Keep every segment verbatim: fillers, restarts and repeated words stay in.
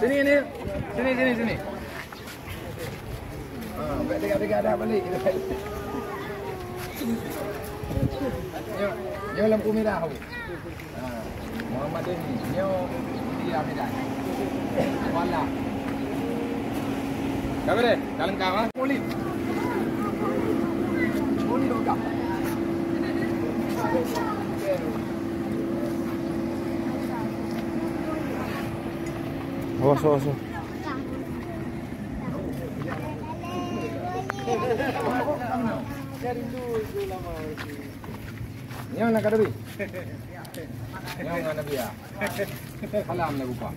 Sini, sini. Sini, sini, sini. Ha, bèk teuga-teuga dah balik. Nyoe, nyoe lampu merah. Ha, Muhammad Deni, nyoe dia Medan. Wala. Ka beureh, ka leungkap, ha? Polisi. Polisi leungkap. Awas, awas, awas. Nyoe na kaduri. Nyoe ngon Nabi ya. Salam na buka.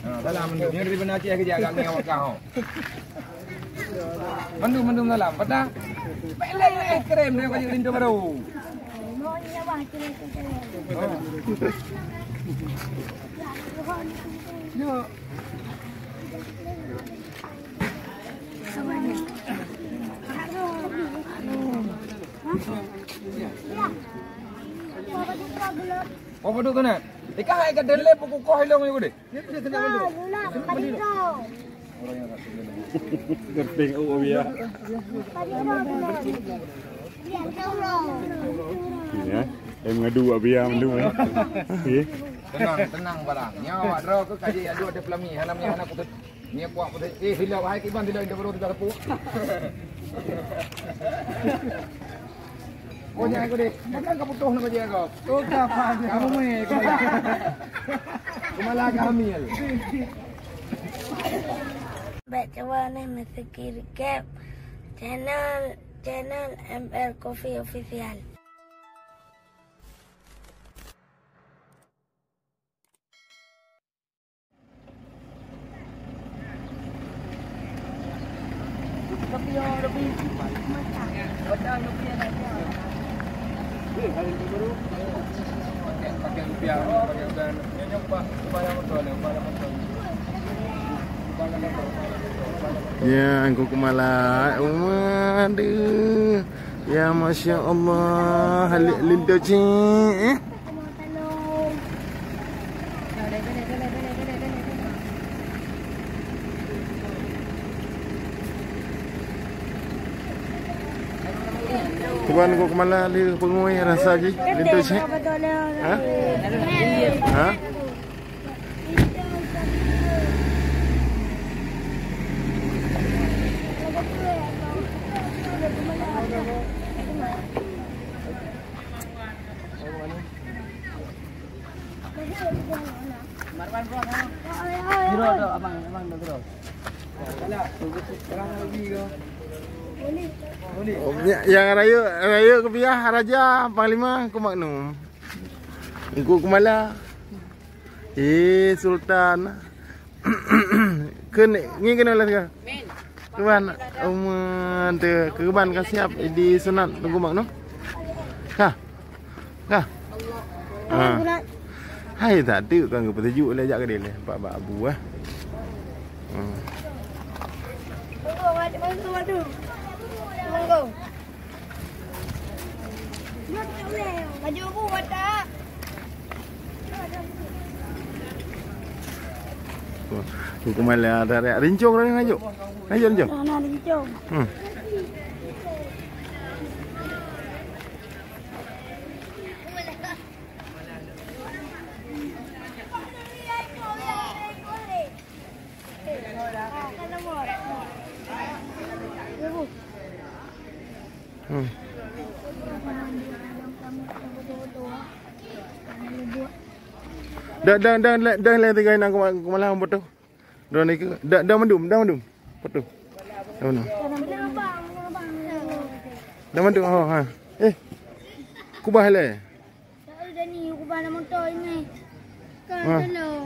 Ha, salam mandum. Nyoe dari Banda Aceh keujak kami awak kah. Mandum, mandum salam. Patah. Bèk lé, lé, krem dia kaji linto baru. Ha. Nyoe. Apa tu kena? Ikan hai ka delep buku koh ilong yuk deh. Gerting u biya. Ya, em ngadu wak biya mandum ya. Okey. Tenang, tenang barang. Nyawa droe ke kaji adu ada pelami, hana mi hana kutut. Ni kuat betul. Eh, silap hai kiban silap indak baru tiga tepuk. Oh, jangan aku deh. Jangan kau putus nama dia kau. Tuh apa? Kamu meh. Kemala kami ya. Baik, coba ni mesti kiri cap channel channel M L Coffee Official. Ya, aku kemala. Waduh. Ya, masya Allah. Linto cik, eh. Tuan ku kemala lé pengui rasa jih linto cik. Ha? Ha? Nyang rayeuk, rayeuk keupiah raja panglima ku maknum. Engku kemala. Eh, Sultan. Keuneuk ngieng keunoe lah ka. Tuan, umat teu keuban ka siap disunat teungku mak noh. Ka. Ka. Ha. Hai tak tu kan geupeutuju lé jak keudeh lé. Bak bak abu eh. Hmm. Hukuman lah ada rincong orang ngajuk. Ngajuk rincong. Nah, nah, rincong. Hmm. Hmm. Dah, dah, dah, dah, dah, dah, tiga inang kema-, kemalah betul. Dah ni ke? Dah, dah mandum, dah mandum. Betul. Dah mandum. Dah mandum, oh, ha. Eh. Kubah le. Ha.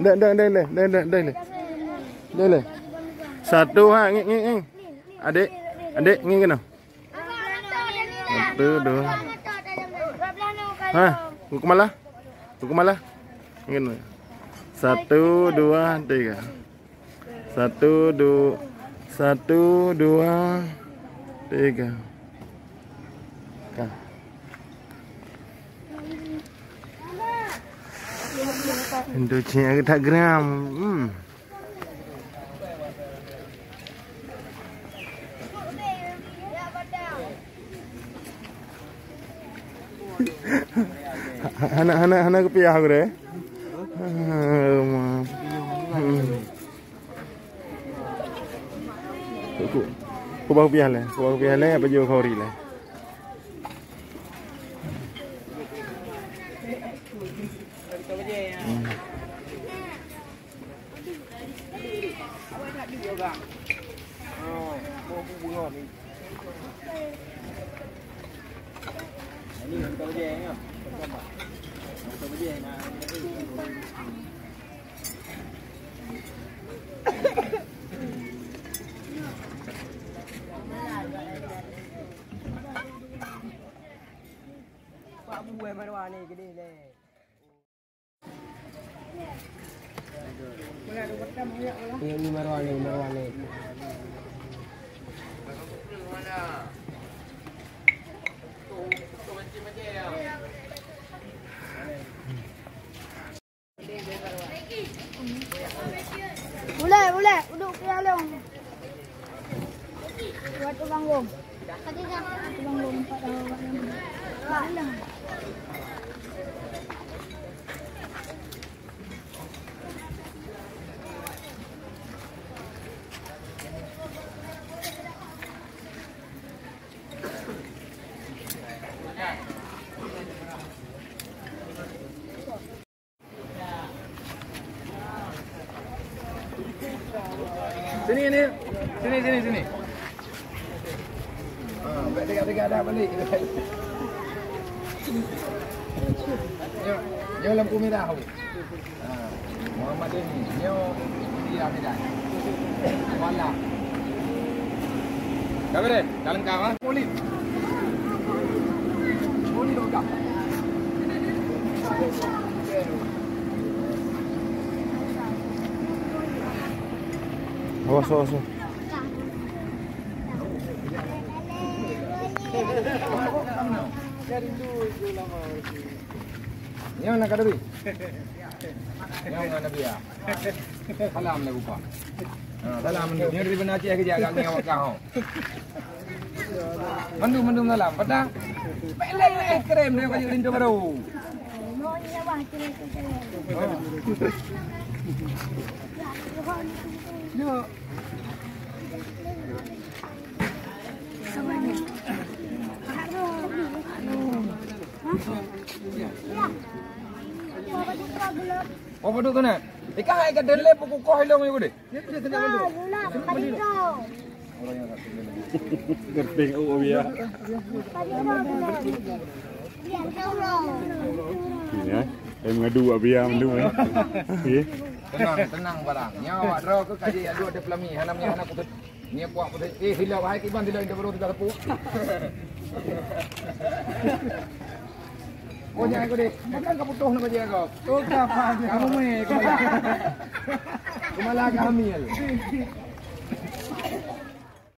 Dah, dah, dah, dah, dah, dah, dah, dah. Dah, dah. Satu, ha, ngik, ngik, ngik. Adik, adik, ngik kena. Satu, dua. Ha, hukum malah. Hukum malah. Ngik kena. Satu, dua, tiga. Satu, du-, satu, dua, tiga. Ka. Pintu cik tak geram. Hmm. Hana, hana, hana kupiah gurèe. Hmm. Ku, ku, kubah kupiah lé, kubah kupiah lé, baju khauri lé. Hmm. Ini, ini Marwan ni, Marwan ni. Boleh, boleh. Duduk ke dalam. Buat tukang gong. Tukang gong empat orang. Empat orang. Sini, ni. Sini, sini, sini. Ha, bèk teuga-teuga dah balik. Nyoe, nyoe lampu merah. Ha, Muhammad Deni. Nyoe dia merah. Malah. Dah beres? Dah lengkap, ha? Boleh. Boleh, lengkap. Awas, awas, awas. Nyoe nak kaduri. Nyoe ngon Nabi ya. Salam lé buka. Ha, salam mandum. Nyoe dari Banda Aceh ke jaga ngon awak kau. Mandum, mandum salam. Patah. Peleng lé krem dia baju linto baru. Yo. Oh, padum tu nak? Ikan hai ka delep buku koh ilong ni boleh. Gerding oh ya. Ya, em ngadu abia mandum eh. Okey. Tenang, tenang barang. Nyawa droe ke kaji adu ada pelami, hana hana kutut. Nyoe kuat putih. Eh, hilau hai kiban hilau indah baru tiga tepuk. Oh, jangan kau deh. Makan kau putus nama dia kau. Oh, kapan? Kamu meh, kau malah. Kau malah agak hamil.